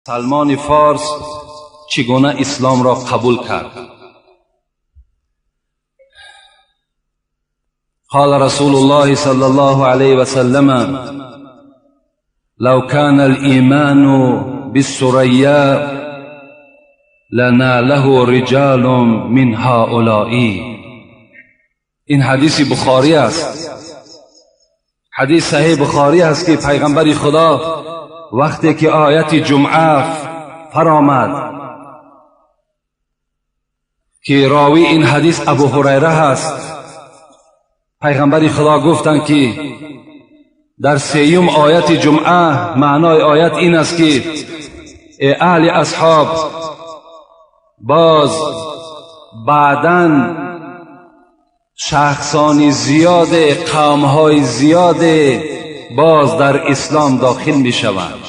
Салмони Форс чӣ гуна исломро қабул кард? قال رسول الله صلى الله عليه وسلم: لو كان الإيمان بالثريا لناله رجال من هؤلاء. این حدیث بخاری است، حدیث صحیح بخاری است که پیغمبر خدا وقتی که آیت جمعه فرآمد که راوی این حدیث ابو هریره هست، پیغمبر خدا گفتند که در سیوم آیت جمعه معنای آیت این است که ای اهل اصحاب، باز بعداً شخصان زیاد، قومهای زیاد باز در اسلام داخل می شوند.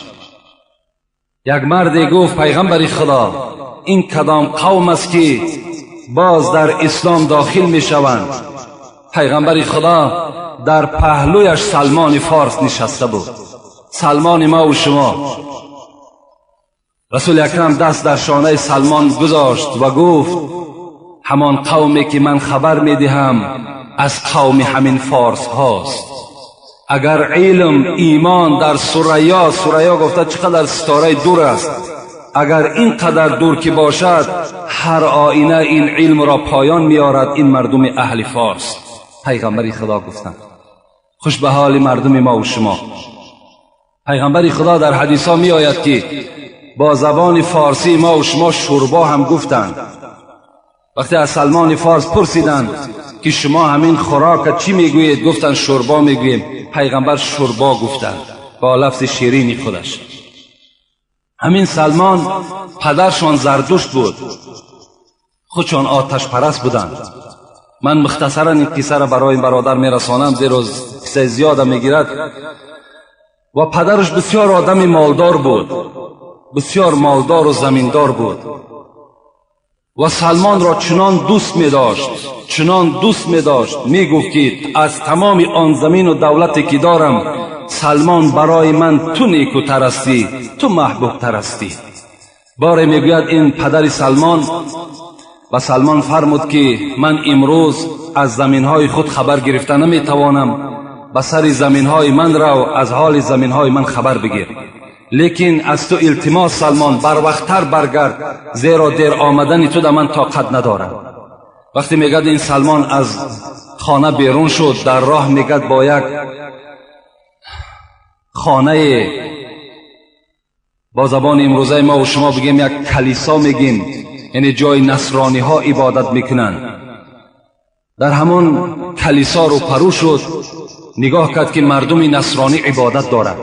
یک مرد گفت: پیغمبر خدا، این کدام قوم است که باز در اسلام داخل می شوند؟ پیغمبر خدا در پهلویش سلمان فارس نشسته بود، سلمان ما و شما. رسول اکرم دست در شانه سلمان گذاشت و گفت: همان قومی که من خبر می دهم از قوم همین فارس هاست. اگر علم ایمان در ثریا، ثریا گفته چقدر ستاره دور است، اگر اینقدر دور که باشد، هر آینه این علم را پایان میارد این مردم اهل فارس. پیغمبر خدا گفتند. خوش به حال مردم ما و شما. پیغمبر خدا در حدیث ها می آید که با زبان فارسی ما و شما شوربا هم گفتند. وقتی از سلمان فارس پرسیدند که شما همین خوراک چی میگویید؟ گفتند شوربا میگوییم. پیغمبر شوربا گفتند با لفظ شیرین خودش. همین سلمان پدرشان زردشت بود، خودشان آتش پرست بودند. من مختصرا این قصه را برای این برادر میرسانم، زیرا قصه زیاده میگیرد. و پدرش بسیار آدم مالدار بود، بسیار مالدار و زمیندار بود و سلمان را چنان دوست می داشت، چنان دوست می داشت، می گفت که از تمام آن زمین و دولتی که دارم، سلمان، برای من تو نیکوتر هستی، تو محبوب تر هستی. باره میگوید این پدر سلمان و سلمان فرمود که من امروز از زمین های خود خبر گرفته نمیتوانم، به سر زمین های من رو، از حال زمین های من خبر بگیر، لیکن از تو التماس سلمان، بر وقتتر برگرد، زیرا دیر آمدن تو در من طاقت ندارم. وقتی میگد این سلمان از خانه بیرون شد، در راه میگد با یک خانه، با زبان امروزه ما و شما بگیم یک کلیسا میگیم، یعنی جای نصرانی ها عبادت میکنند، در همون کلیسا رو پرو شد، نگاه کرد که مردم نصرانی عبادت دارند.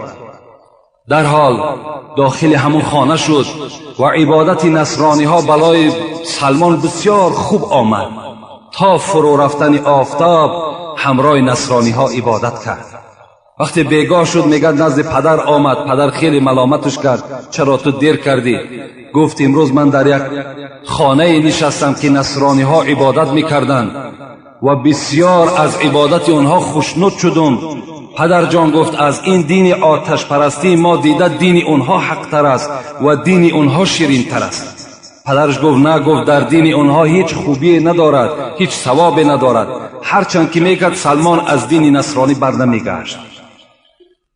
در حال داخل همون خانه شد و عبادت نصرانی ها برای سلمان بسیار خوب آمد. تا فرو رفتن آفتاب همراه نصرانی ها عبادت کرد. وقتی بیگاه شد، میگد نزد پدر آمد. پدر خیلی ملامتش کرد: چرا تو دیر کردی؟ گفت امروز من در یک خانه نشستم که نصرانی ها عبادت میکردند و بسیار از عبادت آنها خوشنود شدم. پدر جان، گفت، از این دین آتش پرستی ما دیده دین اونها حقتر است و دین اونها شیرین تر است. پدرش گفت نه، گفت در دین اونها هیچ خوبی ندارد، هیچ ثوابی ندارد. هرچند که میکرد، سلمان از دین نصرانی بر نمیگشت.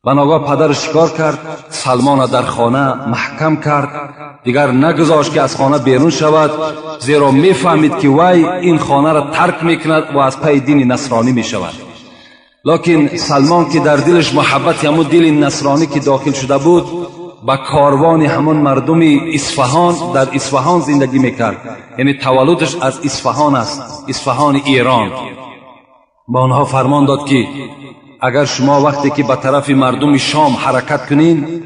و ناگاه پدرش چیکار کرد؟ سلمان در خانه محکم کرد، دیگر نگذاشت که از خانه بیرون شود، زیرا میفهمید که وی این خانه را ترک میکند و از پی دین نصرانی میشود. لکن سلمان که در دلش محبت همون دل نصرانی که داخل شده بود، به کاروان همون مردم اصفهان، در اصفهان زندگی میکرد، یعنی تولدش از اصفهان است، اصفهان ایران، با آنها فرمان داد که اگر شما وقتی که به طرف مردم شام حرکت کنین،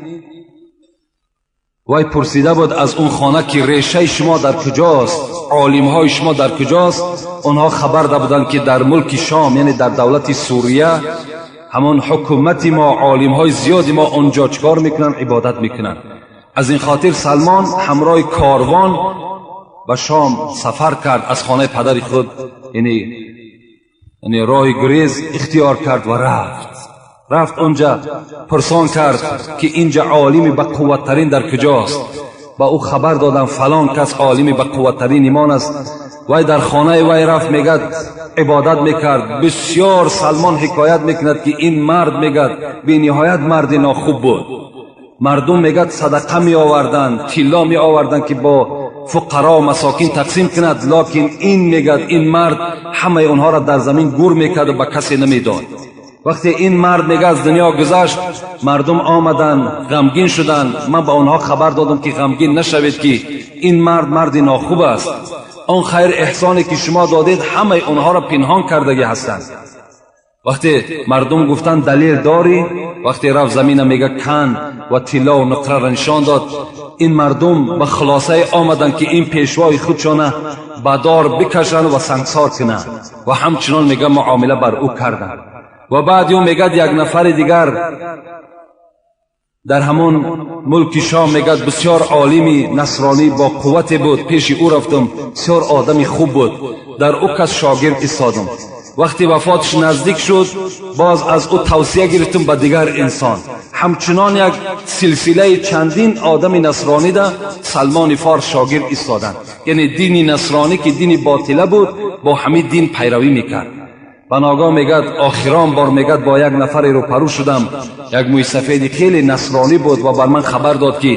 وی پرسیده بود از اون خانه که ریشه شما در کجاست، عالم های شما در کجاست؟ آنها خبر داده بودند که در ملک شام، یعنی در دولت سوریه، همان حکومت ما، عالم های زیادی ما آنجا چکار میکنن؟ عبادت میکنن. از این خاطر سلمان همراه کاروان به شام سفر کرد، از خانه پدر خود یعنی راه گریز اختیار کرد و رفت. Рафт онҷа, пурсон кард ки инҷа олими ба қувваттарин дар куҷост. Ба ӯ хабар додам, фалон кас олими ба қувваттарин имон аст. Вай дар хонаи вай рафт, мегад, ибодат мекард бисёр. Салмон ҳикоят мекунад, ки ин мард, мегад, бениҳоят марди нохуб буд. Мардум, мегад, садақа меоварданд, тилло меоварданд, ки бо фуқаро, масокин тақсим кунад. Локин ин, мегад, ин мард ҳамаи онҳоро дар замин гур мекарду ба касе намедод. Вақте ин мард, мега, аз дунё гузашт, мардум омаданд, ғамгин шуданд. Ман ба онҳо хабар додам, ки ғамгин нашавед, ки ин мард марди нохуб аст. Он хайр эҳсоне, ки шумо додед, ҳамаи онҳоро пинҳон кардагӣ ҳастанд. Вақте мардум гуфтанд: «Далел дорӣ?» Вақте рафт, замина, мега, кан ва тиллову нуқраро нишон дод. Ин мардум ба хулосае омаданд, ки ин пешвои худшона ба дор бикашанд ва сангсор кунанд, ва ҳамчунон, мега, муомила бар ӯ карданд. Ва баъди ӯ, мегад, як нафари дигар дар ҳамон мулки Шом, мегад, бисёр олими насронӣ бо қуввате буд. Пеши ӯ рафтам, бисёр одами хуб буд, дар ӯ кас шогирд истодам. Вақте вафоташ наздик шуд, боз аз ӯ тавсия гирифтам ба дигар инсон. Ҳамчунон як силсилаи чандин одами насронида Салмони Форс шогирд истоданд. Яъне дини насронӣ, ки дини ботила буд, бо ҳамин дин пайравӣ мекард. Ба ногоҳ, мегад, охирон бор, мегад, бо як нафаре рӯпарӯ шудам. Як мӯйсафеди хеле насронӣ буд ва бар ман хабар дод, ки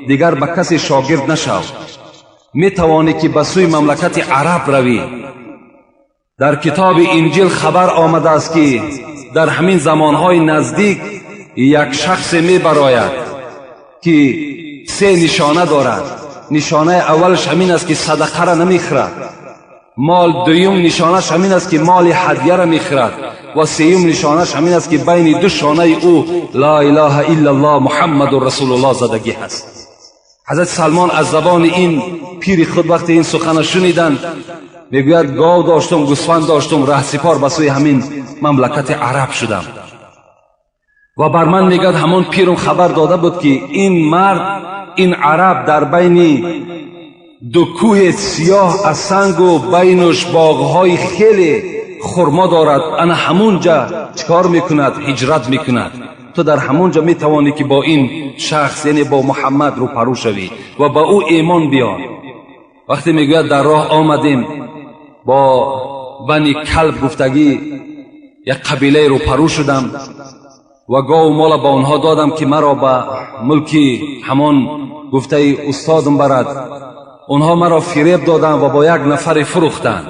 дигар ба касе шогирд нашав, метавонӣ, ки ба сӯи мамлакати араб равӣ. Дар китоби Инҷил хабар омадааст, ки дар ҳамин замонҳои наздик як шахсе мебарояд, ки се нишона дорад. Нишонаи аввалаш ҳамин аст, ки садақаро намехӯрад мол. Дуюм нишонаш ҳамин аст, ки моли ҳадияро мехӯрад. Ва сеюм нишонаш ҳамин аст, ки байни ду шонаи ӯ «Ла илаҳа иллаллоҳ, Муҳаммадун Расулуллоҳ» задагӣ ҳаст. Ҳазрати Салмон аз забони ин пири худ вақте ин сухана шуниданд, мегӯяд, гов доштум, гӯсфанд доштум, раҳсипор ба сӯи ҳамин мамлакати араб шудам. Ва бар ман, мегӯяд, ҳамон пирум хабар дода буд, ки ин мард, ин араб, дар байни ду кӯҳи сиёҳ аз сангу байнуш боғҳои хеле хурмо дорад. Ана ҳамунҷа чӣ кор мекунад? Ҳиҷрат мекунад. Ту дар ҳамунҷа метавонӣ, ки бо ин шахс, яъне бо Муҳаммад, рӯпарӯ шавӣ ва ба ӯ эмон биёр. Вақте, мегӯяд, дар роҳ омадем, бо Бани Калб гуфтагӣ як қабилае рӯпарӯ шудам ва гову мола ба онҳо додам, ки маро ба мулки ҳамон гуфтаи устодам барад. Онҳо маро фиреб доданд ва бо як нафаре фурӯхтанд.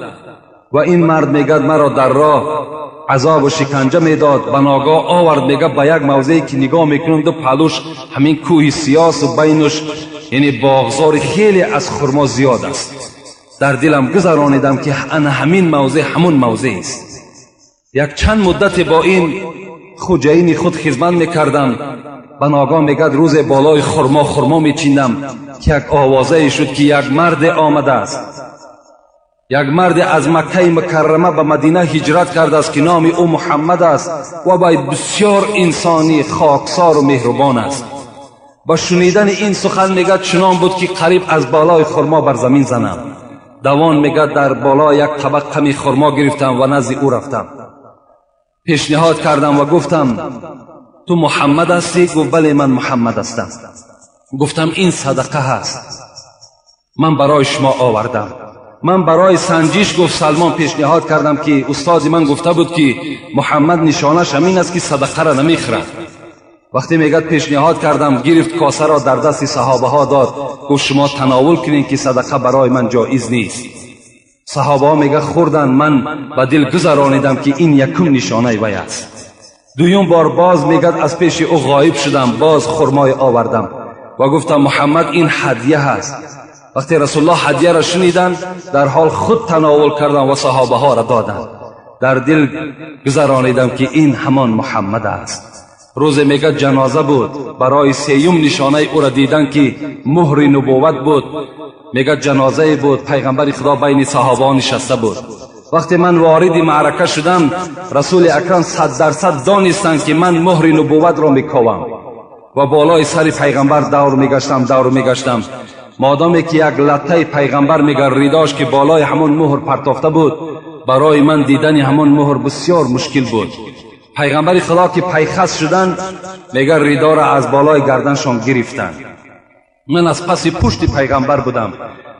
Ва ин мард, мегӯяд, маро дар роҳ азобу шиканҷа медод. Ба ногоҳ овард, мегӯяд, ба як мавзее, ки нигоҳ мекунам, ду паҳлӯш ҳамин кӯҳи сиёсу байнуш, яъне боғзори хеле аз хурмо зиёд аст. Дар дилам гузаронидам, ки ана ҳамин мавзеъ ҳамун мавзеъ аст. Як чанд муддате бо ин хуҷаини худ хизмат мекардам. Ба ногоҳ, мегӯяд, рӯзе болои хурмо хурмо мечиндам, ки як овозае шуд, ки як марде омадааст, як марде аз Маккаи Мукаррама ба Мадина ҳиҷрат кардааст, ки номи ӯ Муҳаммад аст ва вай бисёр инсони хоксору меҳрубон аст. Ба шунидани ин сухан, мегӯяд, чунон буд, ки қариб аз болои хурмо бар замин занам. Давон, мегӯяд, дар боло як табақ қами хурмо гирифтам ва назди ӯ рафтам, пешниҳод кардам ва гуфтам: «Ту Муҳаммад ҳастӣ?» Гуфт: «Бале, ман Муҳаммад ҳастам». Гуфтам: «Ин садақа ҳаст, ман барои шумо овардам». «Ман барои санҷиш, гуфт Салмон, пешниҳод кардам, ки устоди ман гуфта буд, ки Муҳаммад нишонаш ҳамин аст, ки садақаро намехӯрад». Вақте, мегӯяд, пешниҳод кардам, гирифт косаро, дар дасти саҳобаҳо дод, гуфт: «Шумо тановул кунед, ки садақа барои ман ҷоиз нест». Саҳобаҳо, мега, хӯрданд. Ман ба дил гузаронидам, ки ин якум нишонаи вай аст. Дуюм бор боз, мегӯяд, аз пеши ӯ ғоиб шудам, боз хурмое овардам ва гуфтам: «Муҳаммад, ин ҳадя ҳаст». Вақте Расулуллоҳ ҳадияро шуниданд, дар ҳол худ тановул карданд ва саҳобаҳоро доданд. Дар дил гузаронидам, ки ин ҳамон Муҳаммад аст. Рӯзе, мегӯяд, ҷаноза буд. Барои сеюм нишонаи ӯро дидан, ки муҳри нубувват буд, мегӯяд, ҷанозае буд, пайғамбари Худо байни саҳобаҳо нишаста буд. Вақте ман вориди маърака шудам, Расули Акрам 100% донистанд, ки ман муҳри нубувватро мековам. Ва болои сари пайғамбар давр мегаштам, давр мегаштам, модоме ки як латтаи пайғамбар, мегар, ридош, ки болои ҳамон муҳр партофта буд, барои ман дидани ҳамон муҳр бисёр мушкил буд. Пайғамбари Худо ки пайхас шуданд, мега, ридоро аз болои гарданшон гирифтанд. Ман аз паси пушти пайғамбар будам.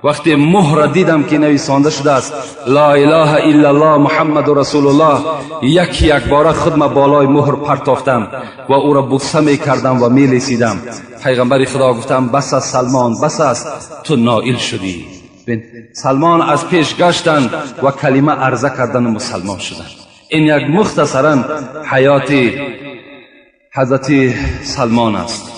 Вақте муҳра дидам, ки нависонда шудааст «Ла илаҳа иллаллоҳ, Муҳаммаду расулуллоҳ», яки якбора худма болои муҳр партофтам ва ӯро буса мекардам ва мелесидам. Пайғамбари Худо гуфтам: «Бас аст, Салмон, бас аст, ту ноил шудӣ». Салмон аз пеш гаштанд ва калима арза кардану мусалмон шуданд. Ин як мухтасаран ҳаёти ҳазрати Салмон аст.